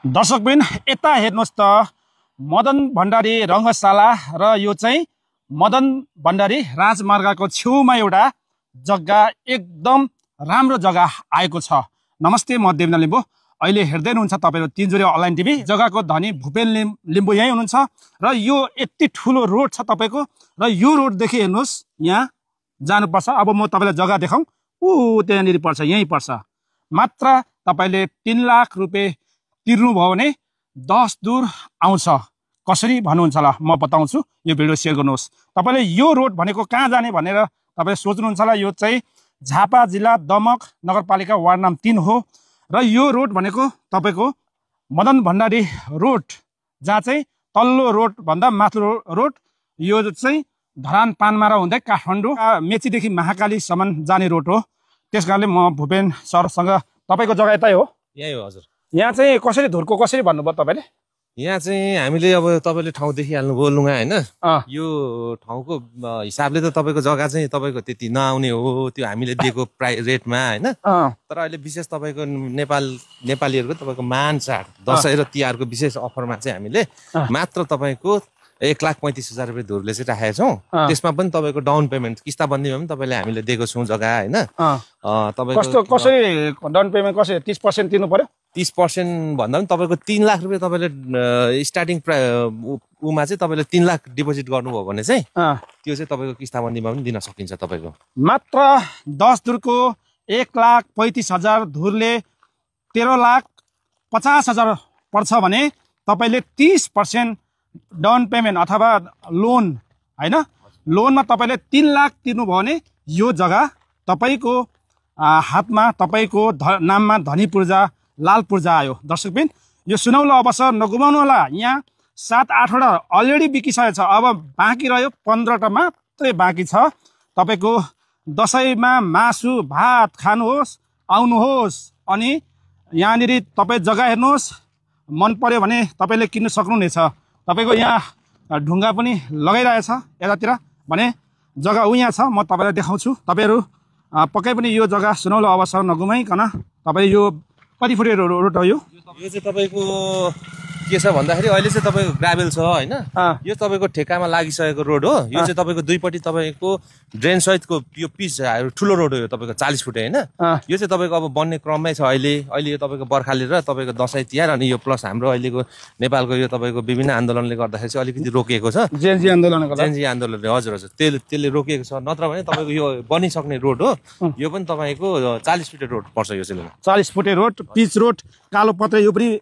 दर्शकबिन यता हेर्नुहोस् त मदन भण्डारी रङ्गशाला र यो चाहिँ मदन भण्डारी राजमार्गको छेउमा एउटा जग्गा एकदम राम्रो जग्गा आएको छ। नमस्ते, म देवना लिम्बू। अहिले हेर्दै हुनुहुन्छ तपाईहरु तीनजुरे अनलाइन टिभी। जग्गाको धनी भूपेन लिम्बू यही हुनुहुन्छ र यो यति ठुलो रोड छ तपाईको र यो रोडदेखि हेर्नुहोस् यहाँ जानुपर्छ। अब म तपाईलाई जग्गा देखाउँ। त्यहाँनिर पर्छ, यही पर्छ। मात्र तपाईले 3 लाख रुपैयाँ तिर्नुभयो भने 10 दूर आउँछ। कसरी भन्नुहुन्छ होला म बताउँछु। यो भिडियो शेयर गर्नुहोस्। तपाईले यो रोड भनेको कहाँ जाने भनेर तपाईले सोच्नुहुन्छ होला। यो चाहिँ झापा जिल्ला दमक नगरपालिका वार्ड नम्बर 3 हो र यो रोड भनेको तपाईको मदन भण्डारी रोड, जहाँ चाहिँ तल्लो रोड भन्दा माथिल्लो रोड। यो चाहिँ धरान पानमारा हुँदै काठमाडौँ मेचीदेखि महाकालीसम्म जाने रोड हो। त्यसकारणले म भूपेन सरसँग तपाईको जग्गा यतै हो? यही हो हजुर। यहाँ चाहिँ कसरी धुर्को कसरी भन्नुभयो तपाईले? यहाँ चाहिँ हामीले अब तपाईले ठाउँ देखिहाल्नुभयो लुगा हैन। यो ठाउँको हिसाबले त तपाईको जग्गा चाहिँ तपाईको त्यति नआउने हो, त्यो हामीले दिएको रेटमा हैन। तर अहिले विशेष तपाईको नेपालीहरुको तपाईको मान चाड दशैं र तिहारको विशेष अफरमा चाहिँ हामीले मात्र तपाईको 1,35,000 रुपैयाँ धुरले चाहिँ राखेका छौं। त्यसमा पनि तपाईको डाउन पेमेन्ट किस्ताबन्दीमा पनि तपाईले हामीले दिएको छौं जग्गा हैन। तपाईको कसरी डाउन पेमेन्ट कसरी 30% तिर्नु पर्यो? 30% भन्दा पनि तपाईको 3 लाख रुपैयाँ तपाईले स्टार्टिङ उमा चाहिँ तपाईले 3 लाख डिपोजिट गर्नुभयो भने चाहिँ त्यो चाहिँ तपाईको किस्ताबन्दीमा पनि दिन सकिन्छ। तपाईको मात्र 10 दूरको 1,35,000 धुरले 13,50,000 पर्छ भने तपाईले 30% डाउन पेमेन्ट अथवा लोन हैन, लोनमा तपाईले 3 लाख तिर्नुभयो भने यो जग्गा तपाईको हातमा, तपाईको नाममा धनी पूर्जा लाल पूर्जा आयो। दर्शकबिन यो सुनौलो अवसर नगुमाउनु होला। यहाँ 7-8 वटा अलरेडी बिकिसकेको छ। अब बाँकी रह्यो 15 मात्रै बाँकी छ। तपाईको दशैंमा मासु भात खानुहोस्, आउनुहोस्। अनि यहाँनिर तपाई जग्गा हेर्नुहोस्, मन पर्यो भने तपाईले किन्न सक्नुहुनेछ। तपाईको यहाँ ढुङ्गा पनि लगाइरहेछ यतातिर भने जग्गा यहाँ छ। म तपाईलाई देखाउँछु। तपाईहरु पक्कै पनि यो जग्गा सुनौलो अवसर नगुमाइकन तपाईले यो कति फुटे रोड हो? यो चाहिँ तपाईको के छ भन्दाखेरि अहिले चाहिँ तपाईको ग्राभेल छ हैन। यो तपाईको ठेकामा लागिसकेको रोड हो। यो चाहिँ तपाईको दुईपट्टि तपाईको ड्रेन सहितको यो पिच ठुलो रोड हो। यो तपाईको 40 फुटे हैन। यो चाहिँ तपाईको अब बन्ने क्रममै छ। अहिले यो तपाईको बर्खाले र तपाईको दशैं तिहार अनि यो प्लस हाम्रो अहिलेको नेपालको यो तपाईको विभिन्न आन्दोलनले गर्दाखेरि चाहिँ अलिकति रोकिएको छ। जेनजी आन्दोलनले हजुर त्यसले रोकिएको छ। नत्र भने तपाईको यो बनिसक्ने रोड हो। यो पनि तपाईको 40 फुटे रोड पर्छ। यो चाहिँ 40 फुटे रोड, पिच रोड, कालो पत्रे। यो पनि